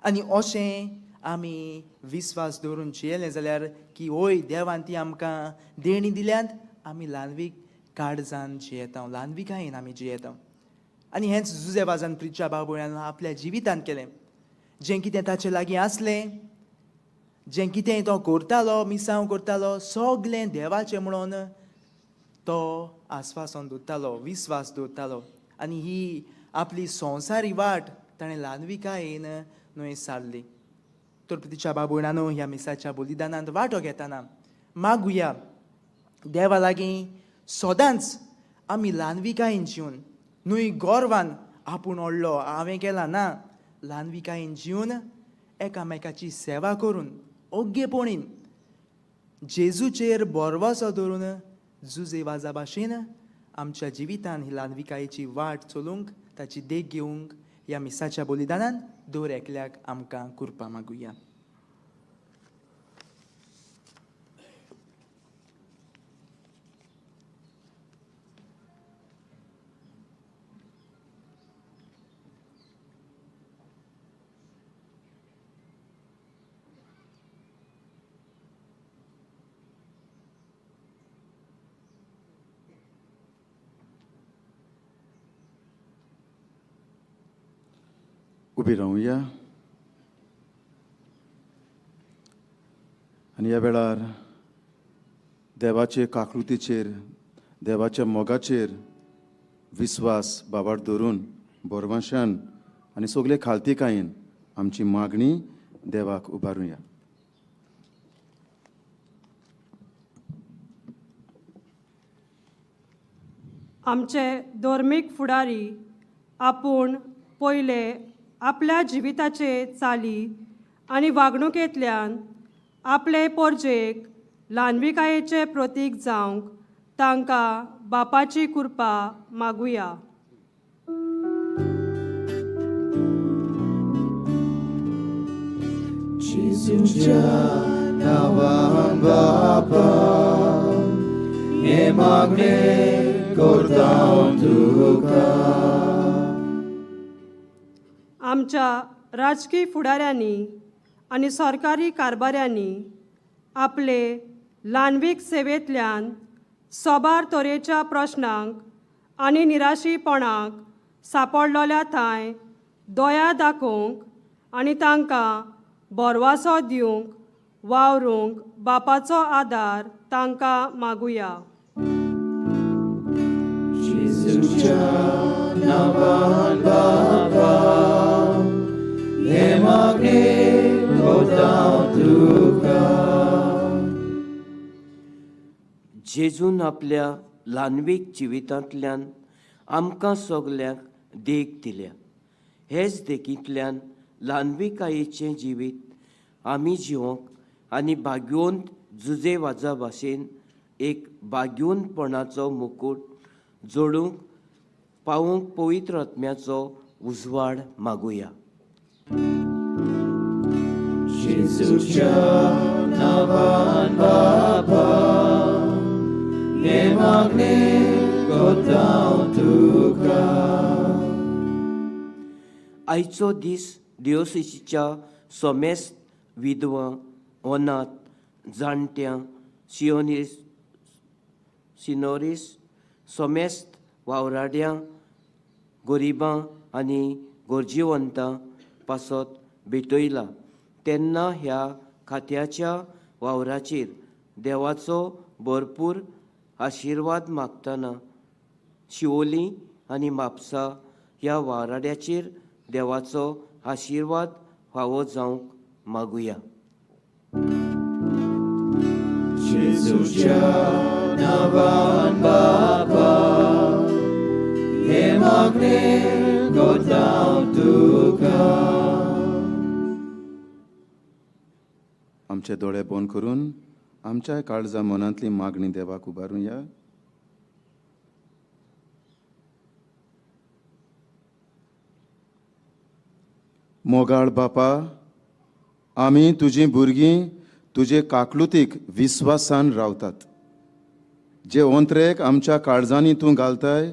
आनी अशें आमी विस्वास दवरून जियेले जाल्यार की हय देवान ती आमकां देणीं दिल्यात, आमी ल्हानवीक काळजान जियेता, ल्हानविकायेन आमी जियेता. आनी हेंच जुजे वाजान प्रिच्या बाबुळ्यान आपल्या जिवितांत केलें. जें कितें ताचे लागीं आसलें, जें कितें तो करतालो, मिसांव करतालो, सगलें देवाचें म्हणून तो आस्वासन दवरतालो, विस्वास दवरतालो. आनी ही आपली संवसारी वाट ताणें ल्हानविकायेन न्हय सारली. तर तिच्या बाबुळानो ह्या मिसाच्या बलिदानांत वांटो घेतना मागुया देवा लागीं सदांच आमी ल्हानविकायेन जिवन, न्हय गोरवान आपूण व्हडलो हांवें केलां ना, ल्हानविकायेन जिवन एकामेकाची सेवा करून ओग्गेपणीन जेजूचेर बोरवासो दवरून जुजे वाजा भाशेन आमच्या जिवितान ही ल्हानविकायेची वाट चलूंक ताची देख घेवंक ह्या मिसाच्या बलिदानान दर एकल्याक आमकां कृपा मागुया. उबी रावया आनी ह्या वेळार देवाचे काकृतीचेर, देवाच्या मोगाचेर विस्वास बाबार धरून बोरवाशान आनी सगळे खालतीकायेन आमची मागणी देवाक उबारुया. आमचे धर्मीक फुडारी आपूण पयले आपल्या जिविताचे चाली आनी वागणुकेंतल्यान आपले पोरजेक ल्हानविकायेचें प्रतीक जावंक तांकां बापाची कृपा मागुया. जेजूच्या नांवान बापा हें मागणें करता तुका. आमच्या राजकी फुडाऱ्यांनी आनी सरकारी कारभाऱ्यांनी आपले ल्हानवीक सेवेंतल्यान सोबार तरेच्या प्रश्नांक आनी निराशीपणाक सांपडलोल्या थांय दया दाखोवंक आनी तांकां भरवासो दिवंक वावरूंक बापाचो आदार तांकां मागुया. जेजूच्या नांवान बापा हें मागणें करता तुका. जेजून आपल्या ल्हानवीक जिवितांतल्यान आमकां सगल्यांक देख दिल्या. हेच देखींतल्यान ल्हानविकायेचें जिवीत आमी जिवोंक आनी भाग्योंत जुजे वाजा भाशेन एक भाग्योनपणाचो मुकूट जोडूंक पावूंक पवित्र आत्म्याचो उजवाड मागुया. जेजूच्या नांवान बापा हें मागणें करता तुका. आयचो दीस दियोसिच्या सोमेस्त विधवा, अनाथ, जाणट्यां, सियोनीस सिनोरीस, सोमेस्त वावराड्यां, गरिबां आनी गरजेवंतां पासत भेटयला. तेन्ना ह्या खात्याच्या वावराचेर देवाचो भरपूर आशिर्वाद मागतना शिवोली आनी म्हापसा ह्या वावराड्याचेर देवाचो आशिर्वाद फावो जावंक मागुया. जेजूच्या नांवान बापा हें मागणें करता तुका. आमचे दोळे बंद करून आमच्या काळजा मनांतली मागणी देवाक उबारुया. मोगाळ बापा, आमी तुजीं भुरगीं तुजे काकलुतीक विस्वासान रावतात. जे ओंत्रेक आमच्या काळजांनी तूं घालताय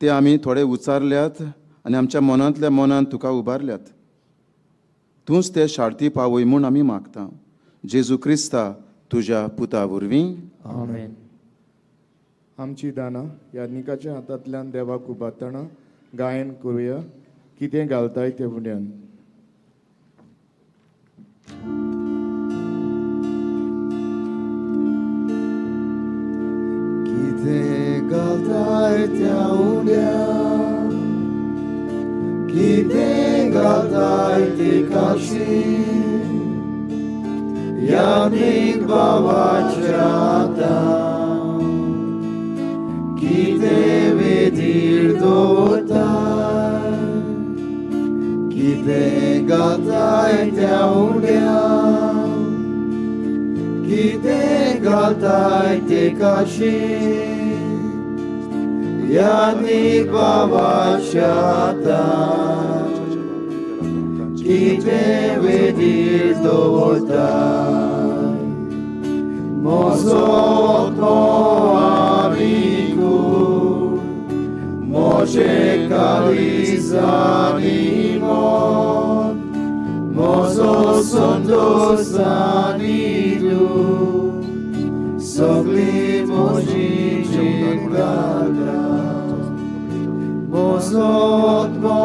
ते आमी थोडे उचारल्यात आनी आमच्या मनांतल्या मनान तुका उबारल्यात. तूंच ते शार्ती पावय म्हूण आमी मागता. जेजू क्रिस्ता तुज्या पुता वरवीं. आमेन. आमची दानां याज्ञिकाच्या हातांतल्यान देवाक उबारतना गायन करुया. कितें घालताय तें फुड्यान. कितें घालताय त्या उड्यान, कितें घालताय ते काशी, याज्ञिक बाबाच्या हातान कितें वेदीर दवरताय, कितें घालताय त्या उड्यान, कितें घालताय ते काशी, याज्ञिक बाबाच्या हातान कितें वेदीर दवरताय. म्हजो आत्मो आनी कूड, म्हजें काळीज आनी मन, म्हजो संतोश आनी दूख, सगळी म्हजी जीण घालता. म्हजो आत्मो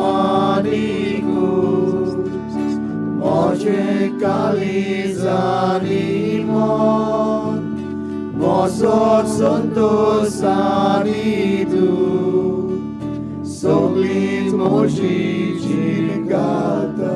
आनी कूड, म्हजें काळीज आनी मन, म्हजो संतोश आनी दूख, सगळी म्हजी जीण घालता.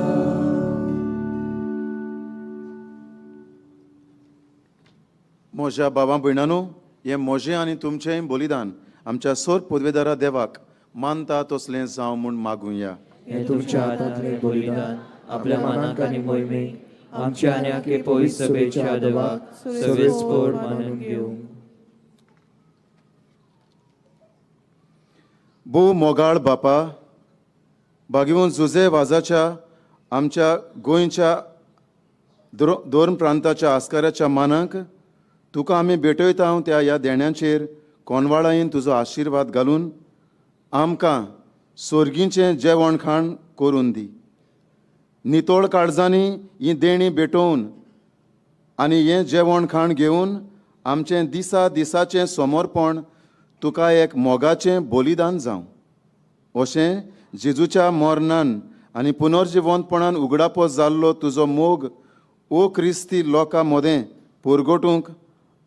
म्हज्या बाबा भयणानो, हें म्हजें आनी तुमचें बलिदान आमच्या सोर पदवेदारा देवाक मानता तसलें जावं म्हूण मागुया. हें तुमच्या हातांतलें बलिदान आपल्या मनाक आनी मोहिमेक आमच्या आनी आखे पवित्र सभेच्या देवाक सर्वेस्पोर मानून घेवंक. भोव मोगाळ बापा, बागेवन जुजे वाजाच्या आमच्या गोंयच्या दोन प्रांताच्या आस्काराच्या मानाक तुका आमी भेटयता त्या ह्या देण्यांचेर कोनवाळायेन तुजो आशिर्वाद घालून आमकां सोर्गींचें जेवण खाण करून दी. नितळ काळजांनी ही देणी भेटोवन आनी हें जेवण खाण घेवन आमचें दिसा दिसाचें समर्पण तुका एक मोगाचें बलिदान जावं अशें जेजूच्या मरणान आनी पुनर्जिवंतपणान उगडापो जाल्लो तुजो मोग ओ क्रिस्ती लोकां मदें पुरगोटूंक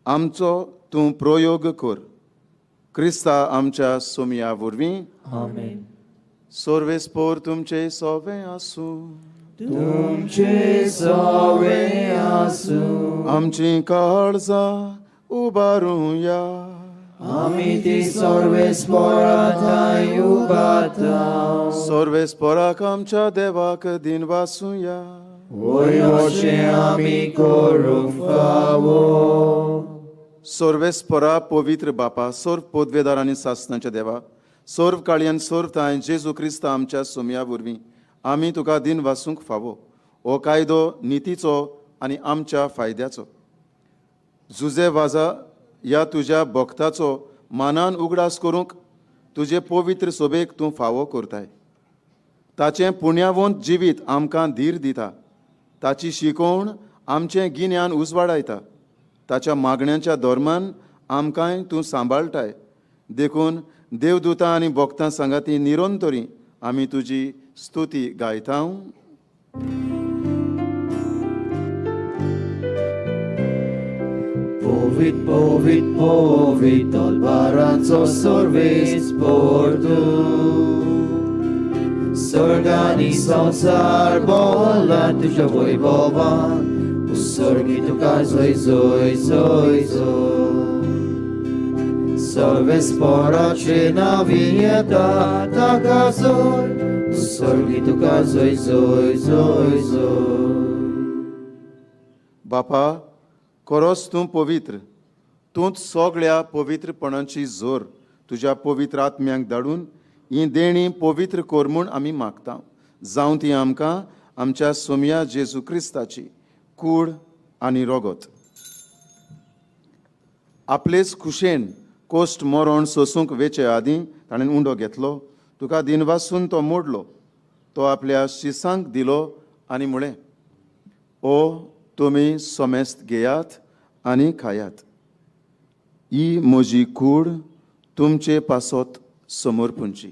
आमचो तूं प्रयोग कर. क्रिस्ता आमच्या सोमया वरवीं. आमेन. सर्वेस्पोर तुमचे सोवे आसूं. तुमचे सवे आसूं. आमची काळजां उबारुया. आमी ती सर्वेस्पोरा थंय उबाता. सर्वेस्पोराक आमच्या देवाक दिन वासुया. वय अशें आमी करूंक फावो. सर्वेस्पोरा पवित्र बापा, सर्व पदवेदार आनी सासणाच्या देवा, सर्व काळयान सर्व तांय जेजू क्रिस्ता आमच्या सोमया वरवीं आमी तुका दिन वासूंक फावो. हो कायदो नितीचो आनी आमच्या फायद्याचो. जुजे वाजा ह्या तुज्या भक्ताचो मानान उगडास करूंक तुजे पवित्र सोबेक तूं फावो करताय. ताचें पुण्यावंत जिवीत आमकां धीर दिता. ताची शिकोवण आमचें गिन्यान उजवाडायता. ताच्या मागण्यांच्या धर्मान आमकांय तूं सांबाळटाय. देखून देवदूतां आनी भक्तां सांगाती निरंतरी आमी तुजी स्तुती गायता. Povit, povit, povit, tolbaranचो सर्वेस्पोर तूं. सर्ग आनी संवसार भोला तुज्या वैभवान, उत्सर्गी तुका जय जय जय जय. सर्वेस्पोराचे नांवी येता ताका जय, उत्सर्गी तुका जय जय जय जय. बापा, खरोच तूं पवित्र, तूंच सगळ्या पवित्रपणाची जोर तुज्या पवित्र आत्म्यांक धाडून ही देणी पवित्र कर म्हूण आमी मागता. जावं ती आमकां आमच्या सोमया जेजू क्रिस्ताची कूड आनी रोगत. आपलेच खुशेन कोश्ट मरण सोसूंक वेचे आदीं ताणें उंडो घेतलो, तुका दिनवासून तो मोडलो, तो आपल्या शिसांक दिलो आनी म्हळें, ओ तुमी सोमेस्त घेयात आनी खायात, ही म्हजी कूड तुमचे पासत समर्पूंची.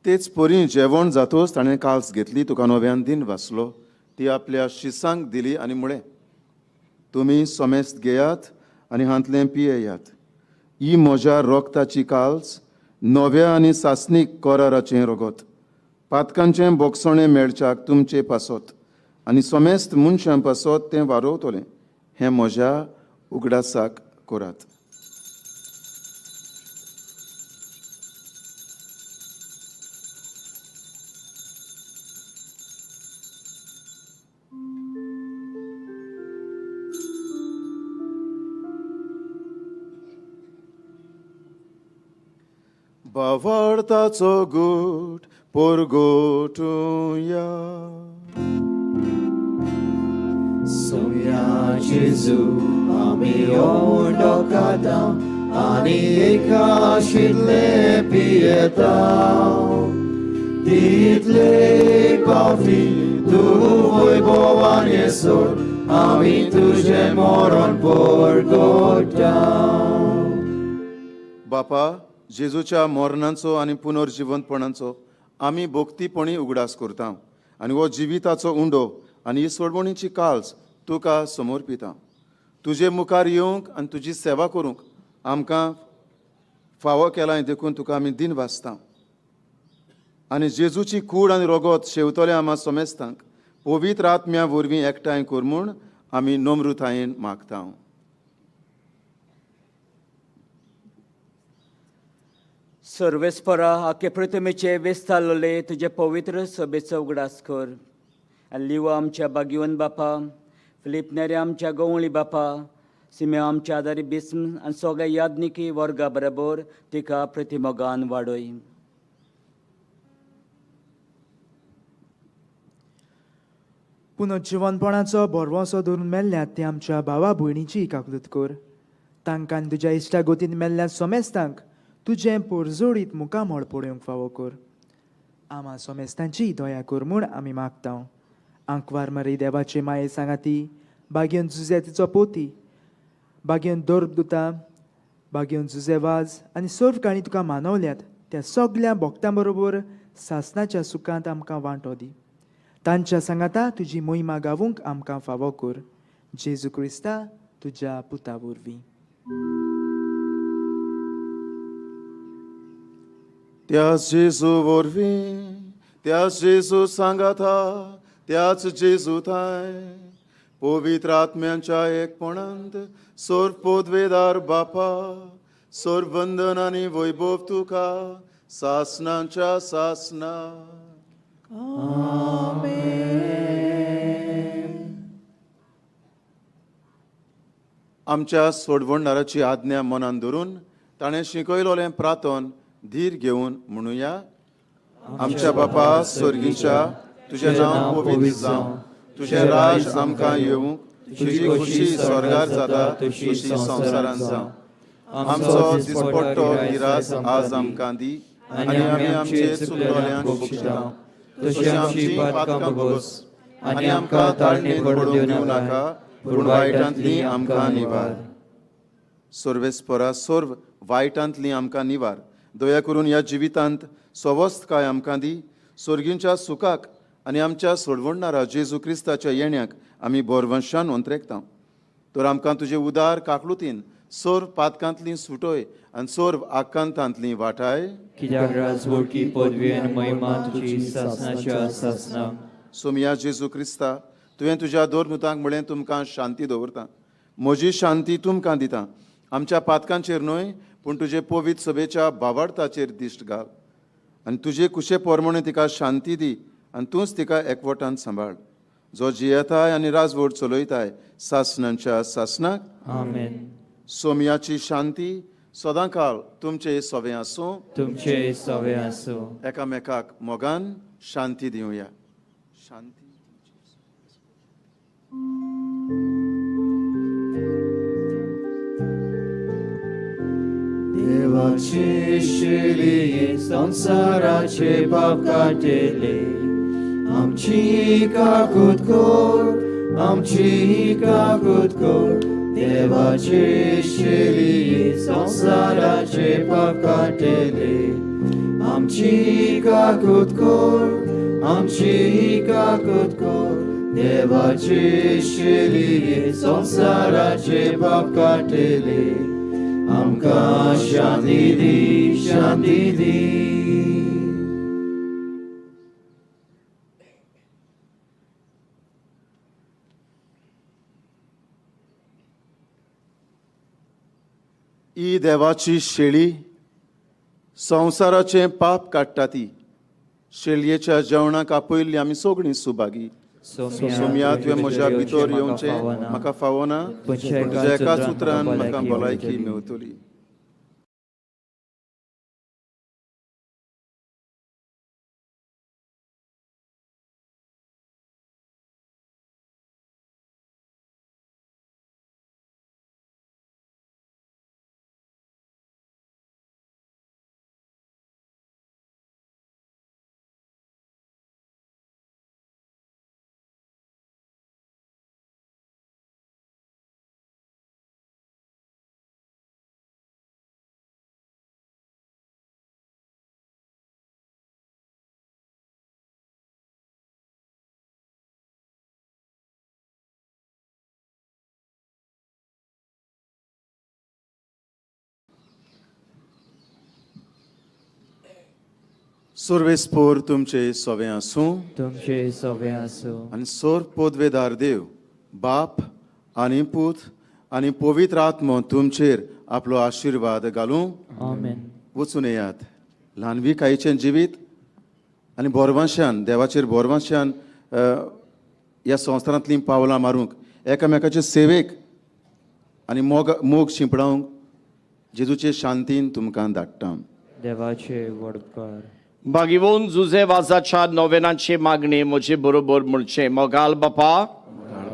तेच परी जेवण जातोच ताणें काल्स घेतली, तुका नव्यान दिन वाचलो, ती आपल्या शिसांक दिली आनी म्हळें, तुमी सोमेस्त घेयात आनी हांतलें पियेयात, ही म्हज्या रोगताची काल्स नव्या आनी सासणीक कराराचें रोगत, पातकांचें बोगसणें मेळच्याक तुमचे पासत आनी सोमेस्त मनशां पासत तें वारोवतलें, हें म्हज्या उगडासाक करात. बावडताचो गूट पोरगोटुया. सोम्या जेजू आमी उंडो खाता आनी एकाशिल्ले पियेता. तितले पावटी तूं वैभवान येसर आमी तुजें मरण परगोटा. बापा, जेजूच्या मरणाचो आनी पुनर्जिवंतपणाचो आमी भोक्तीपणी उगडास करता आनी हो जिविताचो उंडो आनी ही सोडवणीची काल्स तुका समर्पिता. तुजे मुखार येवंक आनी तुजी सेवा करूंक आमकां फावो केलां, देखून तुका आमी दिन वाचता. आनी जेजूची कूड आनी रोगोत शेवतले आमा सोमेस्तांक पवित्र आत्म्या वरवीं एकठांय कर म्हूण आमी नम्रतायेन मागता. सर्वेस्परा आखे प्रतिमेचे वेस्तालोले तुजे पवित्र सभेचो उगडास कर आनी लिवा आमच्या बागिवन बापा, फिलीप नेरे आमच्या गवळी बापा, सिमेव आमच्या आदारी बिस्म आनी सगळ्या यादनिकी वर्गा बरोबर तिका प्रतिमोगान वाडय. पुनर्जिवनपणाचो भरवंसो धरून मेल्ल्यात ते आमच्या भावा भयणीची काकलूत कर. तांकां तुज्या इश्टागतीन मेल्ल्या सोमेस्तांक तुजें पोरजोडीत मुखामळ पळोवंक फावो कर. आमा सोमेस्तांची दया कर म्हूण आमी मागता. आंकवार मरी देवाचे माये सांगाती बागेवन जुजे तिचो पोती, बागेवन दोर्ब दुता, बागेवन जुजे वाज आनी सर्व काणी तुका मानवल्यात त्या सगल्या भक्तां बरोबर सासनाच्या सुखांत आमकां वांटो दी. तांच्या सांगाता तुजी मोहिमा गावूंक आमकां फावो कर. जेजू क्रिस्ता तुज्या पुता वरवीं. त्याच जेजू वरवीं, त्याच जेजू सांगाता, त्याच जेजू थांय पवित्र आत्म्यांच्या एकपणांत सर्व पदवेदार बापा, सर्व वंदन आनी वैभव तुका सासनाच्या सासना. आमच्या सोडवणदाराची आज्ञा मनान धरून ताणें शिकयलोलें प्रार्थन धीर घेवन म्हणुया. आमच्या बापा स्वर्गीच्या, तुजें नांव पवित्र जावं, तुजें राज आमकां येवंक, तुजी खुशी स्वर्गार जाता तशी संवसारांत जावं. आमचो दिसपट्टो गिरास आज आमकां दी आनी आमी आमचे चुकलोल्यांक बक्षिता तशी आमची पातकां भोगस आनी आमकां ताळणेंत पडूंक दिवं नाका, पूण वायटांतली आमकां निवार. सर्वेस्परा सर्व वायटांतली आमकां निवार. दया करून ह्या जिवितांत सवस्तकाय आमकां दी. स्वर्गींच्या सुखाक आनी आमच्या सोडवणणारा जेजू क्रिस्ताच्या येण्याक आमी बोरवंशान अंतरेकता. तर आमकां तुजे उदार काकलुतीन सर्व पातकांतली सुटोय आनी सर्व आकांतांतली वाटाय. कित्याक राजवटी पदवी आनी महिमा तुजी सासनाच्या सासना. सोमया जेजू क्रिस्ता, तुवें तुज्या दोरमुतांक म्हळें, तुमकां शांती दवरता, म्हजी शांती तुमकां दिता. आमच्या पातकांचेर न्हय पूण तुजे पवित्र सभेच्या बावार्थाचेर दिश्ट घाल आनी तुजे कुशे पोरमणे तिका शांती दी आनी तूंच तिका एकवटान सांबाळ, जो जियेताय आनी राजवट चलयताय सासनांच्या सासनाक. आमेन. सोमयाची शांती सदांकाळ तुमचे सवे आसूं. तुमचे सवे आसूं. एकामेकाक मोगान शांती दिवया. शांती. देवाची शिली संवसाराचे पाप काडटले, आमची काकूत कर, आमची काकूत कर. देवाची शिली संवसाराचे पाप काडटले, आमची काकूत कर, आमची काकूत कर. देवाची शिली संवसाराचे पाप काडटले, आमकां शांती दी, शांती दी. ही देवाची शेळी संवसाराचें पाप काडटा ती. शेळयेच्या जेवणाक आपयल्ली आमी सगळीं सुभागी. सोमया, तुवें म्हज्या भितर येवचें म्हाका फावना, पूण तुज्या एकाच उतरान म्हाका भलायकी मेवतली. सर्वेस्पोर तुमचे सोवे आसूं तुमचे सोबे आसूं. आनी सोर पोदवेदार देव बाप आनी पूत आनी पवित्र आत्मो तुमचेर आपलो आशिर्वाद घालूं. आमेन. वचून येयात ल्हानविकायेचें जिवीत आनी बोरवांशान देवाचेर बोरवांशान ह्या संवसारांतलीं पावलां मारूंक एकामेकाचे सेवेक आनी मोग मोग शिंपडावंक जेजूचे शांतीन तुमकां धाडटा. देवाचे वडकार. भागिवोन जुजे वाजाच्या नोवेनाचे मागणे म्हजे बरोबर म्हणचें. मोगाल बापा,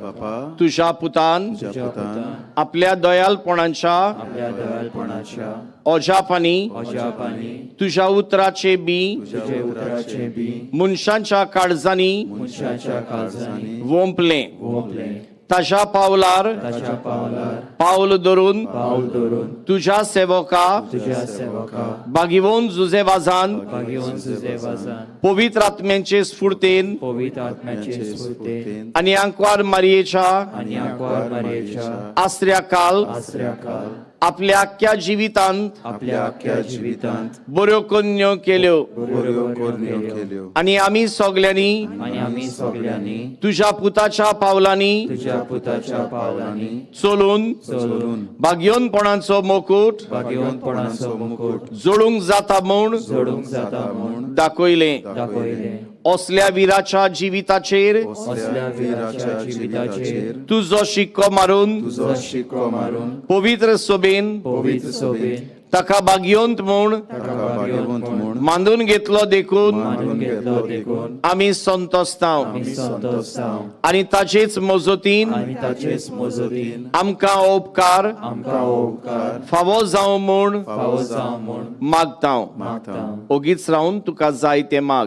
बापा, तुज्या पुतान तुज्या पुतान आपल्या दयालपणाच्या आपल्या दयालपणाच्या अजापांनी अजापांनी तुज्या उतराचे बी तुझे उतराचे बी मनशांच्या काळजांनी मनशाच्या काळजांनी वोंपलें. वोंपलें. ताज्या पावलार ताच्या पावलार पावल धरून पावल धरून तुज्या सेवका तुझ्या सेवका भागिवोन जुजे वाजान भागिवोन जुजे वाजान पवित्र आत्म्यांचे स्फूर्तेन पवित्र आत्म्याचे स्फूर्तेन आनी आंकवार मारयेच्या आनी आंकवार मारयेच्या आसऱ्या काल आसऱ्या काल आपल्या आख्ख्या जिवितांत आपल्या आख्ख्या जिवितांत बऱ्यो कोन्यो केल्यो बऱ्यो करण्यो केल्यो आनी आमी सगल्यांनी आनी आमी सगल्यांनी तुज्या पुताच्या पावलांनी तुझ्या पुताच्या पावलांनी चलून चलून भाग्योनपणाचो मुकूट भाग्यवंतपणाचो मुकूट जोडूंक जाता म्हूण जोडूंक जाता म्हूण दाखयलें. दाखयलें. असल्या विराच्या जिविताचेर असल्या विराच्या जिविताचेर तुजो शिक्को मारून तुजो शिक्को मारून पवित्र सोबेन पवित्र सोबेन ताका भाग्यवंत म्हूण ताका भाग्यवंत म्हूण मानून घेतलो देखून मानून घेतलो देखून आमी संतोस्तांव आमी संतोषतांव आनी ताचेच मजतीन आनी ताचेच मजतीन आमकां उपकार आमकां उपकार फावो जावं म्हूण फावो जावं म्हूण मागतांव. मागतांव. ओगीच रावन तुका जाय तें माग.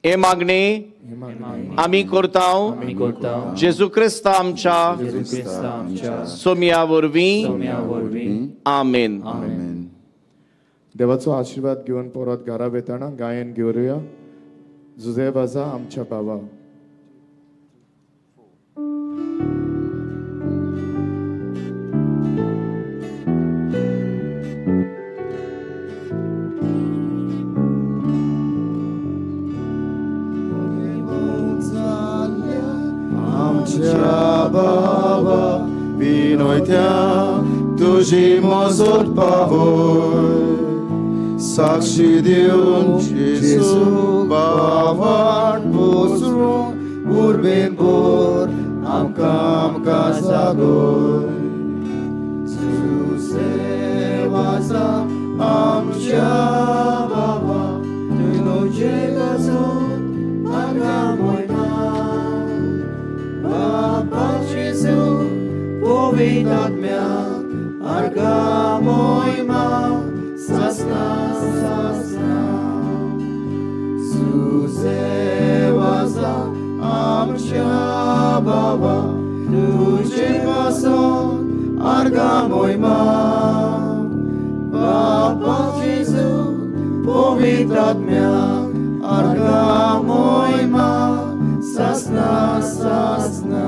हे मागणे आमी करतांव आमी करतांव जेजू क्रिस्ता आमच्या जेजू क्रिस्ता आमच्या सोमया वरवीं. सोम्या वरवीं. आमेन. आमेन. देवाचो आशिर्वाद घेवन परत घरा वेताना गायन घेवया जुजे वाजा आमच्या बाबा. आमच्या बाबा विनोयत्या तुजी मजत पावय साक्षी दिवन जेजू बाबान पोसरून उर्बेन बोर आमकां आमकां जागोय. सुसेवासा आमच्या बाबा तुझे गजोत आमकां मोयमा बाबा जेजू पवित्र आत्म्या आर्गा मोयमा सासना सासना. सुसेवासा आमच्या बाबा तुझे पासोन आर्गा मोयमा बाबा जेजू पवित्र आत्म्या आर्गा मोयमा सासना सासना.